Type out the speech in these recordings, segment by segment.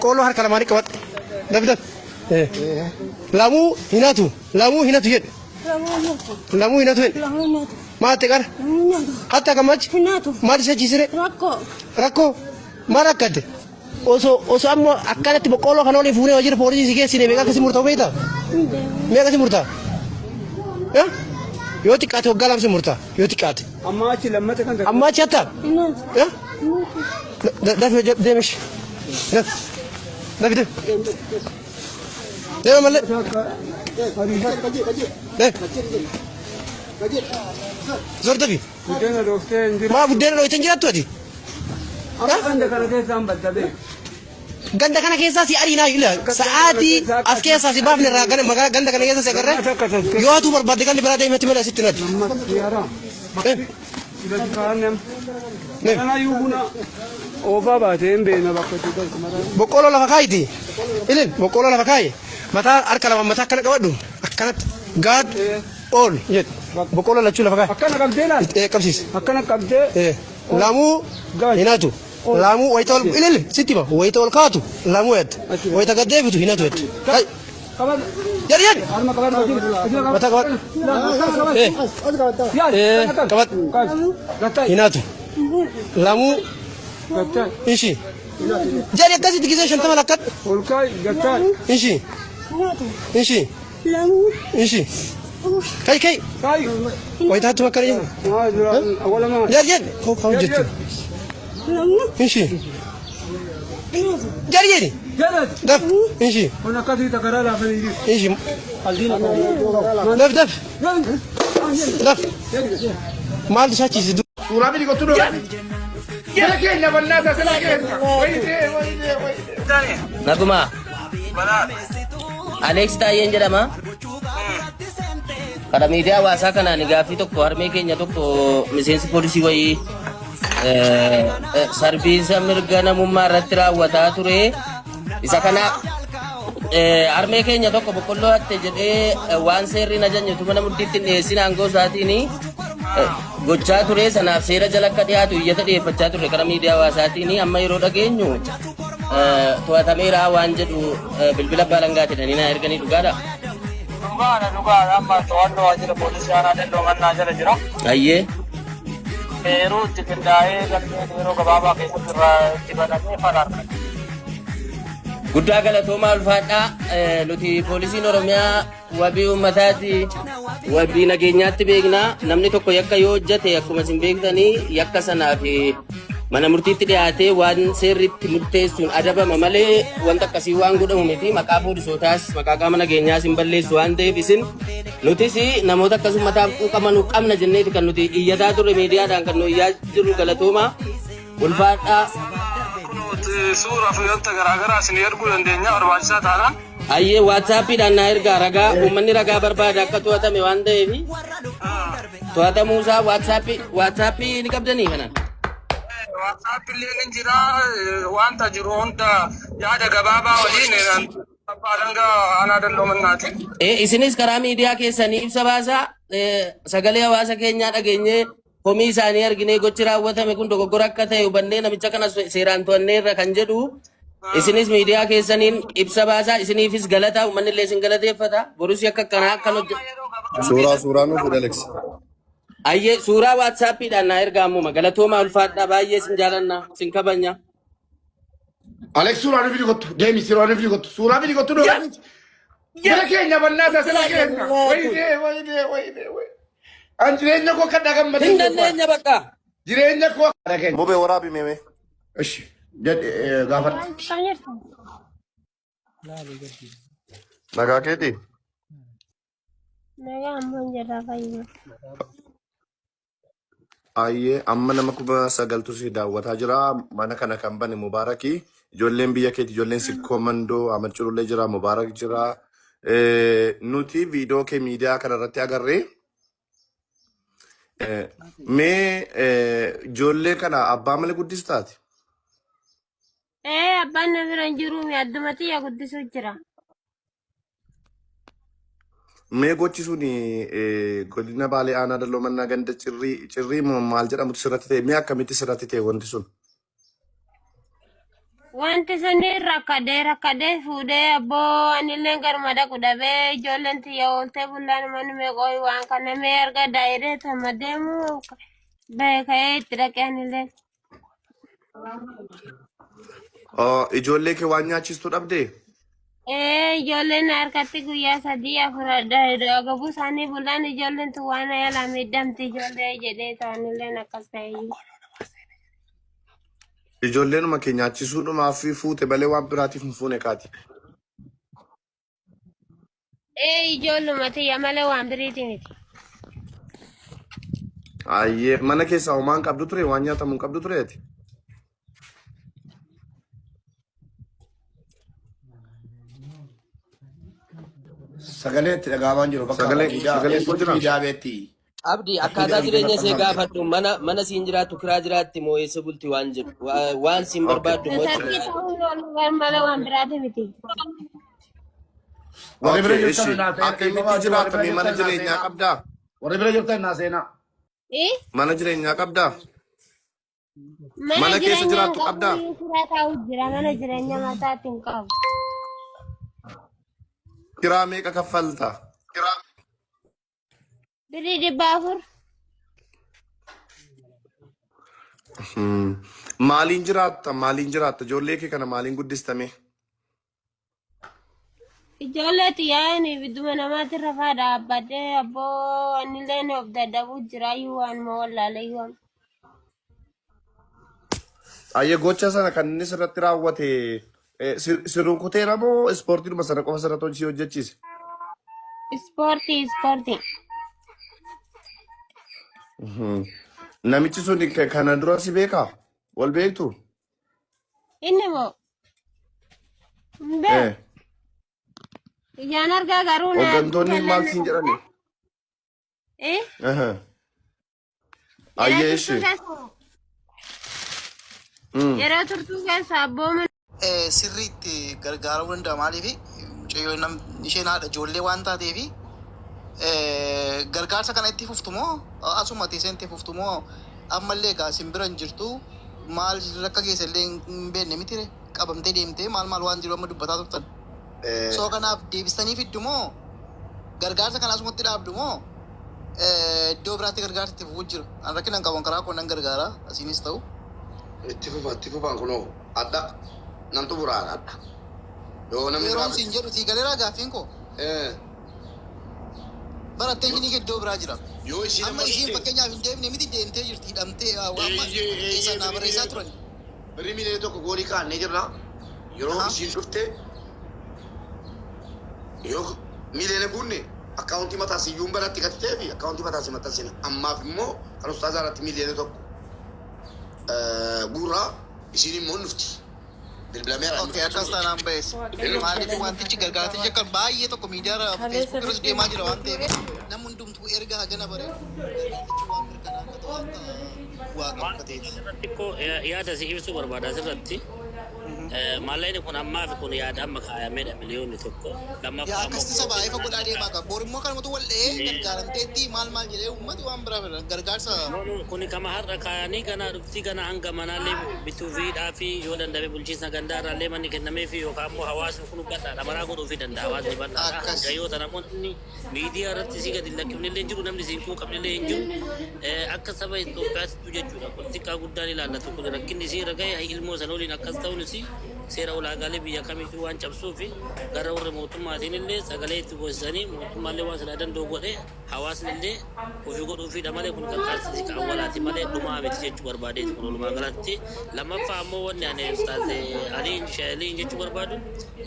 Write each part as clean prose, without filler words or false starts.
Boqqoolloo harka lamaanii qabadhu. Dafi dafi. Lamuu hin hatu. Lamuu hin hatu jedhu. Lamuu hin hatu jedhu. Maal ta'e qara? Hatta gammachi? Maal isa chisire? Rakkoo. Maal rakkate? Osoo osoo amma akkanatti boqqoolloo kana olii fuunee waajjira poolisii si geessine meeqa akkasi murtaa'u beektaa? Meeqa si murtaa? Yoo xiqqaate waggaa 2 si murtaa. Yoo xiqqaate. Amma achi lammata kan Amma achi hattaa? Dafi deemish. Dafi. Dafi deemi. Deema malee. Deemi. Zor dafi. Buddeena dhooftee hin jiru. Maa buddeena dhooyte hin jiraattu ati? Amma ganda kana keessaan badda beek. Ganda kana keessaa si ariinaa ila sa'aatii as keessaa si baafne irraa ganda magaalaa ganda kana keessa si agarre yoo hatuu barbaadde gandi biraa deematti malee asitti natti. Amma Kanayyuu buna oofaa baatee hin beekna bakka itti galtu mataa. Boqqolloo lafa kaayiti. Ilin boqqolloo lafa kaayi. Mataa harka lama mataa akkana qabadhu. Akkanatti gaad ol jedhu. Boqqolloo lachuu lafa kaayi. Akkana qabdee laal. Qabsiisi. Akkana qabdee. Lamuu hin hatu. Lamuu wayita ol ilil sitti hima wayita ol kaatu lamuu jette. Wayita gad deebitu hin hatu jette. Kaayi. Qabadhu. Jedhi jedhi. Harma qabadhu. Mataa qabadhu. Qabadhu. Gattaa. Hin hatu. Lamuu Gattaa. ishi. Jedhi akkasitti gisee 50 lakkadhu. Ol kaayi gattaa. Ishi. Ishi. Ishi. Kai kai. Kaayi. Wayita hattu akkana jedhu. Maa dura awwalamaa. Jedhi jedhi. Koo kaa hojjettu. Ishi. Jedhi jedhi. Jedhati. Daf. Ishi. Kun akkasii takaraa laafanii jiru. Ishi. Daf daf. Daf. Maaltu saachiise? Suuraa miti kottu dura. Jala keenya bannaa taasisa keenya. Wayitee wayitee wayitee. Naguma. Aleeks Taayyeen jedhama. Karaa miidiyaa hawaasaa kanaan gaaffii tokko harmee keenya tokko miseensi poolisii wayii sarbiinsa mirga namummaa irratti raawwataa ture. Isa kana harmee keenya tokko boqqolloo hatte jedhee waan seerri hin ajajne utuu mana murtiitti hin dhiyeessin aangoo isaatiin gochaa ture sanaaf seera jala akka dhiyaatu iyyata dhiyeeffachaa ture karaa miidiyaa hawaasaatiin amma yeroo dhageenyu to'atameera waan jedhu bilbila abbaa alangaati jedhanii naa erganii dhugaadha. Dhugaadha dhugaadha amma to'annoo waajjira poolisii aanaa Dalloo Mannaa jala jira. Ayyee. Yeroo itti qindaa'ee galmeen yeroo gabaabaa keessatti irraa itti banamee fala argata. Guddaa galatoomaa ulfaadhaa nuti poolisiin Oromiyaa wabii uummataati wabii nageenyaatti beekna namni tokko yakka yoo hojjete akkuma isin beektanii yakka sanaaf mana murtiitti dhiyaatee waan seerri itti murteessuun adabama malee wanta akkasii waan godhamu miti maqaa poolisootaas maqaa qaama nageenyaas hin balleessu waan ta'eef isin nutis namoota akkas uummataaf quuqamanu qabna jenneeti kan nuti iyyataa turre miidiyaadhaan kan nu iyyaa jirru galatoomaa ulfaadhaa. Kunuuti suuraa fi wanta garaagaraa isin erguu dandeenya barbaachisaa taanaan. Ayyee waatsaappiidhaan naa ergaa ragaa uummanni ragaa barbaada akka to'atame waan ta'eef to'atamuu isaa waatsaappii waatsaappii ni qabdanii kana. WhatsApp illee ni jira wanta jiru hunda yaada gabaabaa waliin abbaa alangaa aanaa Dalloo Mannaati. Isinis karaa miidiyaa keessanii ibsa baasaa sagalee hawaasa keenyaa dhageenyee komii isaanii arginee gochi raawwatame kun dogoggora akka ta'e hubannee namicha kana seeraan to'anneerra kan jedhu isinis miidiyaa keessaniin ibsa baasaa isiniifis galataa uummanni illee isin galateeffata borus yakka akkanaa akkan hojjetu. Suuraa suuraa nuuf fudhi Alex. Ayyee suuraa waatsaappiidhaan naa ergaa ammuma galatoomaa ulfaadhaa baay'ee isin jaalanna isin kabanya. Alex suuraa nuuf fidi kottu. Deemi suuraa nuuf fidi kottu. Suuraa fidi kottu dura. Jala keenya bannaa taasisa keenya. Wayitee wayitee wayitee wayitee. An jireenya koo kan dhagammadee Hin dandeenya bakka. Jireenya koo akka keenya. Mubee waraabi meemee. Ishi jedhi gaafadhu. Nagaa keetii? Nagaa ammoo hin jirra fayyuma. Ayyee amma nama 9,000tu si daawwataa jira. Mana kana kan bane Mubaarakii. Ijoolleen biyya keeti ijoolleen Sikkoo Mandoo Ahmad Culullee jira Mubaarak jira. Nuti viidiyoo kee miidiyaa kana irratti agarree mee ijoollee kana abbaa malee guddistaati? Ee abbaan na bira hin jiru mi adduma tiyya guddisuu jira. Mee gochi sun godina Baalee aanaa Dalloo Mannaa ganda cirrii cirrii moo maal jedhamutu sirratti ta'e mee akkamitti sirratti ta'e wanti sun? Wanti sun rakkadee rakkadee fuudhee abboo anillee garuma dhaqu dhabee ijoolleen tiyya ooltee bullaan manni meeqooyi waan kana mee arga daa'iree tama deemu beeka'ee itti dhaqee anillee. Oh, ijoollee kee waan nyaachistu dhabdee? Ee ijoolleen harkatti guyyaa sadii afur agabuu isaanii bullaan ijoolleen tun waan yaalaa miidhamti ijoollee jedhee ta'anilleen akkas ta'e. Ijoolleenuma kee nyaachisuudhumaaf fuute malee waan biraatiif hin fuune kaati. Ee ijoolluma tiyya malee waan biriiti miti. Ayyee mana keessaa homaa hin qabdu ture waan nyaatamu hin qabdu ture ati. Sagalee itti dhaga'amaa hin jiru bakka Sagalee miidiyaa sagaleen koo keessatti jira. miidiyaa beetti. Abdi Akkuma akkaataa jedhamte jireenya bakka ishee maal jedhu. gaafadhu mana mana siin jiraattu kiraa jiraatti moo eessa bulti waan jedhu waan siin Okay. barbaaddu moo Sarki jechuudha. ta'uu oolu gar malee waan biraati miti. Warri bira Okay, jirtan ishi. naa seenaa Akka inni dhiifama itti wajjin warri bira jiraatame mana jirtan naa jireenyaa seenaa. qabdaa? Warri bira jirtan naa seenaa. Eh? Mana jireenyaa qabdaa? Mana Mana keessa jireenyaa hin jiraattu qabu qabdaa? kiraa taa'u jira mana jireenyaa mataatti hin qabu. Kiraa meeqa kaffalta? Birrii 400. Maaliin jiraatta? Maaliin jiraatta? Ijoollee kee kana maaliin guddistame? Ijoollee xiyyaa'een ibidduma namaatti rafaa dhaabbadhee abboo anillee of dadhabuu jiraayyuu waanuma wallaaleyyuu. Ayyee gocha sana kan inni sirratti raawwate si rukuteera moo ispoortiidhuma sana qofa sirratti hojii hojjechiise? Ispoortii ispoortii. Namichi sun kana dura si beekaa? Wal beektu? Inni moo hin beeku. Ijaan argaa garuu na Hooggantoonni maal siin jedhani? Eh? Aha. Yeroo Ayyee turtuu ishee. keessa yeroo turtuu keessa abbooma Sirriitti gargaaramuu danda'a. Maaliif mucayyoo isheen haadha ijoollee waan taateef gargaarsa kana itti fuftu moo asuma teessee itti fuftu moo ammallee egaa isin bira hin jirtu maal rakka keessa illee hin beekne mitire qabamtee deemtee maal maal waan jiru amma dubbataa turtan. So kanaaf deebistanii fiddu moo gargaarsa kana asumatti dhaabdu moo iddoo biraatti gargaarsa itti fufuu jira. An rakkina hin qabu karaa koo nan gargaara asiinis ta'u. Itti fufa itti fufaan kunoo adda nan xumuraan adda. Yoo namni Yeroon biraa siin jedhu sii galeeraa gaaffiin koo. Bara attention iddoo biraa jira. Yoo isiin Amma amma ishiin dhufte fakkeenyaaf hin deemne miti deemtee jirti hidhamtee amma eeyyee eeyyee keessaa naa birrii barreessaa miliyoona turan. Birrii miliyoona 1 goolii kaa'annee jirra. Yeroo isiin dhufte yoo miliyoona guunne akkaawuntii mataa siyyuun banatti gatitee fi akkaawuntii mataa si maxxansina. Ammaaf immoo kan ustaazaa irratti miliyoona 1 guurraa isiin immoo hin dhufti. Bilbilameera hin Okay, dhufti. akkas taanaan ba'es. Hin dhufti. Maaliif wantichi gargaartichi akka baay'ee tokko miidiyaa Kaleessa feesbuuk irras deemaa jira waan ta'eef ture. namni hundumtuu erga hagana bare gargaartichi waan mirkanaa akka ta'u akka bu'aa qabu akka ta'eeti. Xiqqoo yaada si ibsuu barbaada asirratti. Maallaqni kun ammaaf kun yaada amma kaayamedha miliyoonni 1. Yaa Lammaffaa immoo akkasitti saba ifa godhaa deemaa qaba. Bor immoo kanumatu wal dha'ee gargaaramteetti maal maal jedhee uummati waan biraa fedha. Gargaarsa No, no, kuni kama har'a kaayanii ganaa dhufti gana hanga manaallee bituu fi hidhaa fi yoo danda'ame bulchiinsa gandaa irraallee manni kennamee fi yookaan immoo hawaasni kun bal'aadha maraa godhuu fi danda'a hawaasni bal'aadha. Akkas. Hanga yoo tana namoonni miidiyaa irratti si gadi hin lakkifnellee hin jiru namni si hin quuqamnellee hin jiru. Akka saba Itoophiyaatittu jechuudha. Xiqqaa guddaan ilaallatu kun rakkinni isii irra gahe ilmoo sana waliin akkas ta'uun isii seera ulaagaalee biyya kamiituu waan cabsuu fi gara warra mootummaatiin illee sagalee itti goosisanii mootummaallee waan silaa danda'u godhee hawaasni illee ofii godhuufiidha malee kun qarqaarsa isii ka awwalaati malee dhumaa miti jechuu barbaadeeti kun walumaa galatti. Lammaffaa ammoo wanni ani Ustaaz Aliin Sheeliin jechuu barbaadu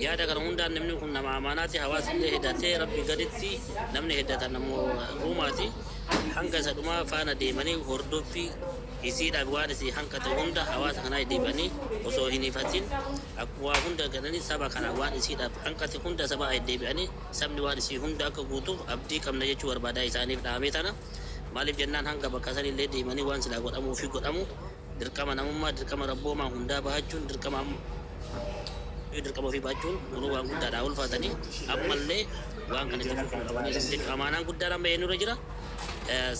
yaada kana hundaan namni kun nama amaanaati hawaasni illee hedatee rabbi gaditti namni hedatan namoo uumaati hanga isa dhumaa faana deemanii hordoffii isiidhaaf waan isii hanqate hunda hawaasa kanaa deebi'anii osoo hin hifatin waa hunda galanii saba kana waan isiidhaaf hanqate hunda saba deebi'anii sabni waan isii hunda akka guutuuf abdii qabna jechuu barbaadaa isaaniif dhaamee tana maaliif jennaan hanga bakka sanillee deemanii waan silaa godhamuu fi godhamu dirqama namummaa dirqama rabboomaa hundaa bahachuun dirqama dirqama ofii baachuun kunuu waan guddaadha ulfaatanii ammallee waan kana itti fufuu qabanii jechuudha. Amaanaan guddaan amma eenyurra jira?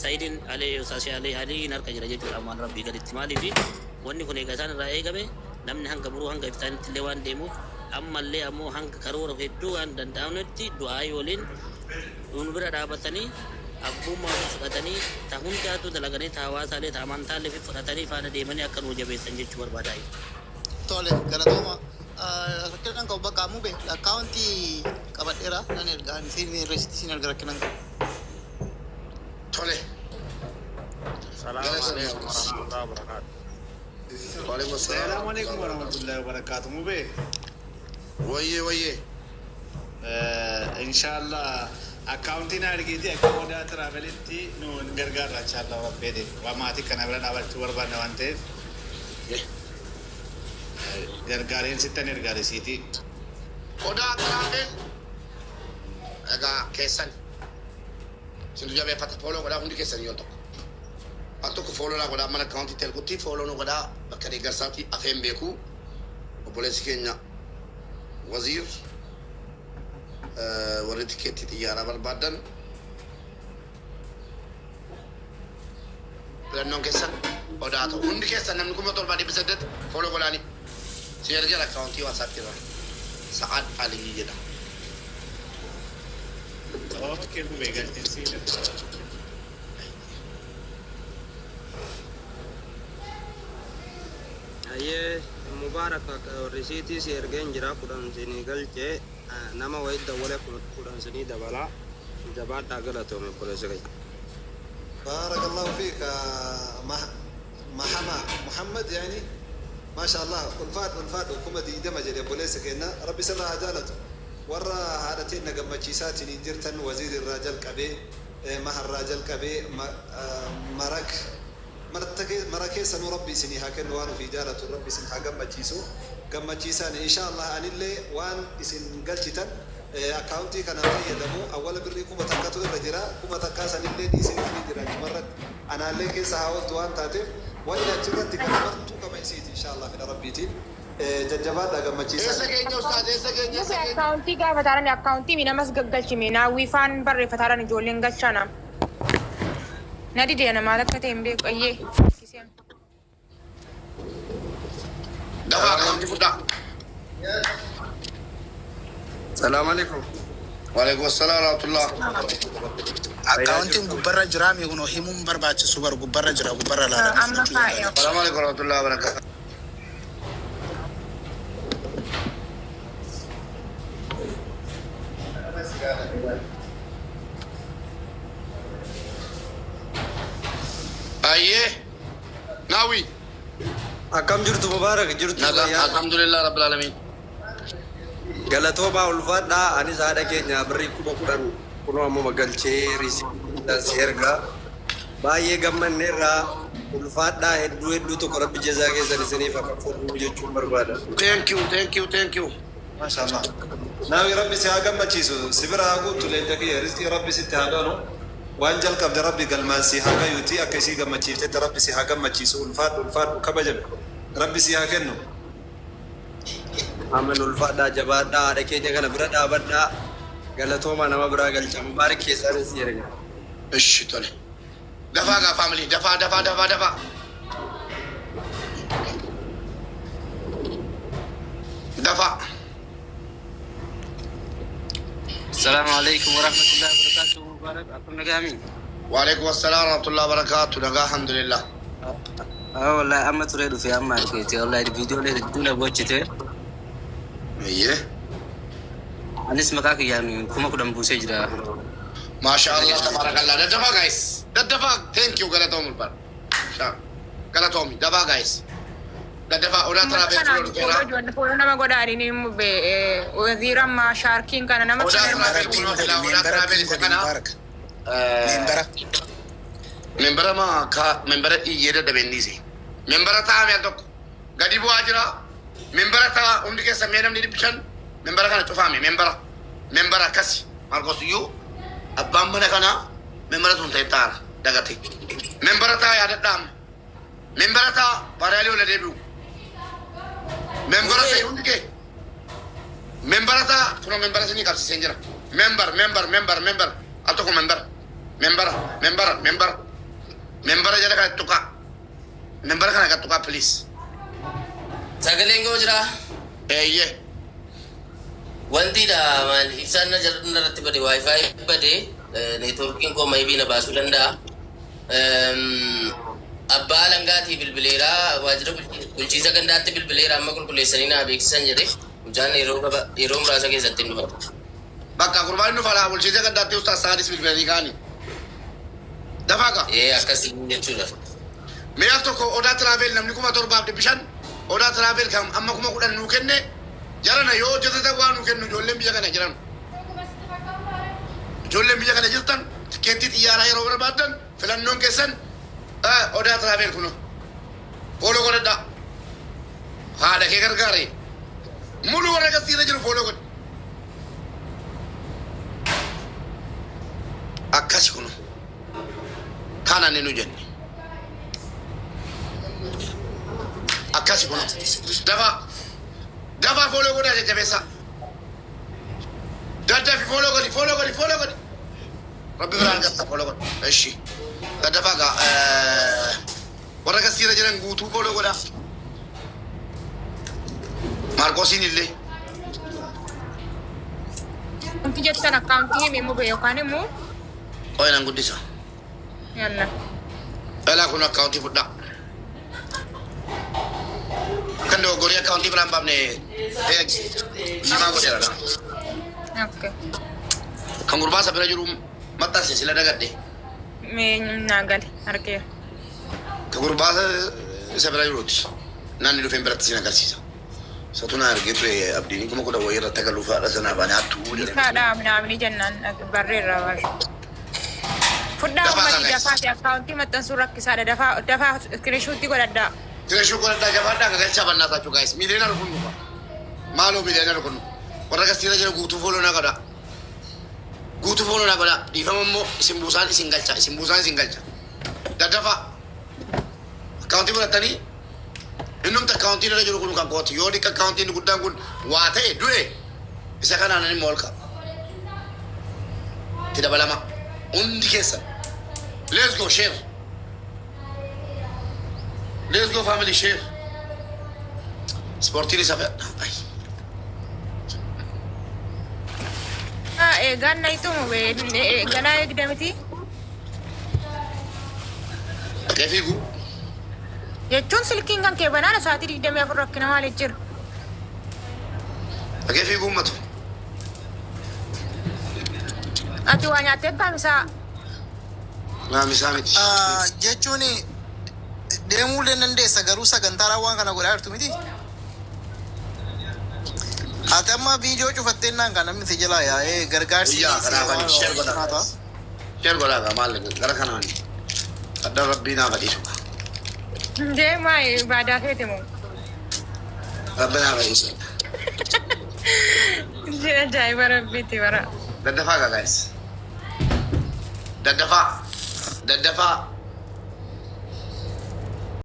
Sayidiin Alii Aliin harka jira jechuudha ammaan rabbii gaditti maaliif wanni kun egaa isaan irraa eegame Namni hanga boruu hanga iftaanitti illee waan deemuuf ammallee ammoo hanga karoora hedduu waan danda'amnetti du'aa waliin nu bira dhaabatanii abbummaa ofii fudhatanii ta hundaatu dalaganii ta hawaasaalee ta amantaalee fi fudhatanii faana deemanii akka nu jabeessan jechuu barbaadaa. Tole, galatooma. Rakkina qabu bakka ammoo bee akkaawuntii qabadheera nan erga isin resiitii isin erga rakkina qabu. Tole. السلام عليكم ورحمة الله وبركاته. Waalaikum السلام salaam. عليكم ورحمة الله وبركاته. Mubee. Wayyee wayyee. إن شاء الله akkaawuntiin argeeti akka Odaa Travelitti nu gargaara إن شاء الله rabbeede. Waa maatii kana bira dhaabachuu barbaadna waan ta'eef gargaareen sittan ergaa risiitii. Odaa Travel. Egaa keessan. Sintu jabeeffata follow godhaa hundi keessan yoo tokko. Al tokko follow naa godhaa mana akkaawuntiitti ergutti follow nu godhaa bakka deeggarsaatti afeen beeku. Obboleessi keenya Waziir warri tikeettii xiyyaaraa barbaadan filannoon keessan Odaa ta'u. Hundi keessan namni 7800 follow godhaani. Si ergeera akkaawuntii WhatsAppii irraa. Sa'aad Aliyyi jedha. Okay, mubee galteen siidha. Ayyee Mubaarak, risiitii si ergeen jira, 10 sinii galchee nama wayit dawwale 10 sinii dabala. Jabaadhaa, galatoome obboleessa keenya. بارك الله فيك محمد محمد يعني ما شاء الله ulfaadhu ulfaadhu 20,000 jedhe obboleessa keenya rabbi sirraa haa jaalatu. Warra haadhateen na gammachiisaatiin jirtan Waziir irraa jalqabee maharraa jalqabee marak mara keessanuu rabbi isinii haa kennu. Waan ofii jaalatu rabbi isin haa gammachiisu. Gammachiisaan إن شاء الله anillee waan isin galchitan akkaawuntii kanaan fayyadamu awwala birrii 1000tu irra jira. 1000 sanillee dhiiseetii jira achumarratti anaallee keessa haa ooltu waan taateef wanni achirratti kan martuu qaba isiiti إن شاء الله fedha rabbiitiin jajjabaadha gammachiisaan. Eessa keenya ustaaz? Eessa keenya? Eessa Muke keenya? Akkaawuntii gaafataaran akkaawuntii mi namas gaggalchime naawwii faan barreeffataaran ijoolleen galchaana. Na didee namaa akka ta'e hin beeku ayyee. Dafaa akkaawuntii fudhaa. السلام عليكم. وعليكم السلام ورحمة الله. Akkaawuntiin gubbarra jira mi kun himuun barbaachisu bar gubbarra jira gubbarra ilaalanii Amma fudhachuu kaa'e. danda'an. السلام عليكم ورحمة الله وبركاته. Ayyee. Naawi. Akkam jirtu Mubaarak, jirtu? Nagaa. Fayyaa? الحمد لله رب العالمين. Galatoomaa, ulfaadhaa. Anis haadha keenya birrii 10,000 kunoo ammuma galchee riisiitiin si ergaa. Baay'ee gammanneerraa, ulfaadhaa hedduu hedduu tokko. Rabbi jazaa keessan isiniif akka fuudhu jechuun barbaada. Thank you, thank you, thank you. ما شاء الله. Naawi rabbi si haa gammachiisu, si bira haa guuttu leenca kiyya, rizqii rabbi sitti haa ganu. Waan jalqabde rabbi galmaan si haa gayuuti akka isii gammachiiftetti rabbi si haa gammachiisu. Ulfaadhu ulfaadhu kabajame. Rabbi si haa kennu. Amen, ulfaadhaa, jabaadhaa, haadha keenya kana bira dhaabadhaa. Galatoomaa, nama biraa galcha. Mubaarak keessaanis si erga. እሺ tole. Dafaa gaa family, dafaa dafaa dafaa dafaa. Dafaa. السلام عليكم ورحمة الله وبركاته. مبارك أكون نقامي. وعليكم السلام ورحمة الله وبركاته. Nagaa الحمد لله. آه والله أما تريد في أما ركيتي والله الفيديو اللي دون بوجهته. Iyyee. Anis maqaa kiyyaan 10,000 buusee jira. ما شاء الله تبارك الله. Daddafaa guys. Daddafaa. Thank you galatoomi ulfaadha. Galatoomi. Dafaa guys. Daddafaa Odaa Travel Kanaan fuula dhufeera. follow ijoollee follow nama godhaanii Waziir amma shaarkiin kana nama Odaa kana Travel fuula dhufeera. Odaa Travel isa kana. Membera. Membera ma ka membera iyyee dadhabeen dhiise. Membera taa'ame al tokko. Gadi bu'aa jira. Membera ta'a hundi keessa mee namni 500 membera kana cufaame membera. Membera akkasi. Marqos iyyuu abbaan mana kanaa membera sun ta'e taa'ara dagate. Membera ta'a yaadadhaa amma. Membera ta'a baraalee ola deebi'u. Membera ta'e hundi kee. Membera ta'a kunoo membera sinii qabsiiseen jira. Member member member member al tokko member. Membera membera membera. Membera jala kana tuqaa. Membera kana gad tuqaa please. Sagaleen koo jira. Eeyyee. Wanti dha maal ibsaan na irratti bade, WiFi bade, networkiin koo maybii na baasuu danda'a. Abbaa alangaatii bilbileera, waajjira bulchiinsa gandaatti bilbileera, amma qulqulleessanii naa beeksisan jedhe. Mucaan yeroo yeroo muraasa keessatti hin dhufatu. Bakka gurbaan nu falaa bulchiinsa gandaatti ustaas Saadis bilbilanii kaani. Dafaa gaa. Ee, akkasii jechuudha. Mee al tokko Odaa Travel namni 7,500, Odaa Travel kan amma 10,000 nuu kenne jarana yoo hojjetatan waa nuu kennu. Ijoolleen biyya kana jiran. Ijoolleen biyya kana jirtan tikeettii xiyyaaraa yeroo barbaaddan filannoon keessan Odaa Travel kuno. Follow godhadhaa. Haadha kee gargaare. Mulu warra gastiirra jiru follow godhi. Akkasi kuno. Kana ni nu jenne. Akkasi kuno. Dafaa. Dafaa follow godhaa jajjabeessaa. Daddafi follow godhi, follow godhi, follow godhi. Rabbi biraan argatta, follow godhi. Eshi. Daddafaa gaa. Warra gastiirra jiran guutuu follow godhaa. Maarqoosiin illee. Wanti jettan akkaawuntii himi mube yookaan immoo Qoy nan guddisa. Yalla. Dhalaa kun akkaawuntii fudhaa. Kan dogoggorii akkaawuntii biraan baafne diimaa godheera. Okay. Kan gurbaa isa bira jiru maxxanse sila dagadhe. Mee naa gale argeera. Kan gurbaa isa bira jiruuti. Namni dhufeen biratti sin agarsiisa. Isatu na argee ture, abdiin 10,000 wayii irratti agaluu haadha sanaaf ani hattuu jedhame. Isaadha naamni jennaan barreerra barre. Fudhaa Dafaa uummatii kaa guys. dafaati, akkaawuntii maxxansuun rakkisaadha, dafaa dafaa screenshotii godhadhaa. Screenshot godhadhaa, jabaadhaa, gagalchaa bannaataachuu guys. Miiliyoona rukunnu fa. Maaloo miiliyoona rukunnu. Warra gastiirra jira guutuu follow na godhaa. Guutuu follow na godhaa. Dhiifama immoo isin buusaan isin galcha. Isin buusaan isin galcha. Daddafaa. Akkaawuntii godhatanii innumti akkaawuntiin irra jiru kun kan kooti. Yoo dhiqqa akkaawuntiin guddaan kun waa ta'e du'e, isa kanaan immoo ol qaba. Itti dabalama. Hundi keessan. Let's go, share. Let's go, family, share. Ispoortiin isa fedha. Ay. Eegaan na itumu ganaa eegda miti. Dhaqee fiigu. Jechuun silkiin kan kee banaana sa'aatii 24, rakkina maaliif jira? Dhaqee fiigu ummatu. Ati waa nyaattee taamisaa. Naamisaa miti. Jechuun deemuu illee dandeessa, garuu sagantaadhaan waan kana godhaa jirtu miti. Ati amma viidiyoo cufattee naan kan namni si jalaa yaa'ee gargaarsi Guyyaa kanaaf ani share godhaa. ta'a. Share godhaa gaa, maal gara kanaan adda rabbii naa badhiisu. Deemaa baadaa feete moo? Rabbi naa badhiisu. Ajaa'iba rabbiiti bara. Daddafaa gaa guys. Daddafaa. Daddafaa.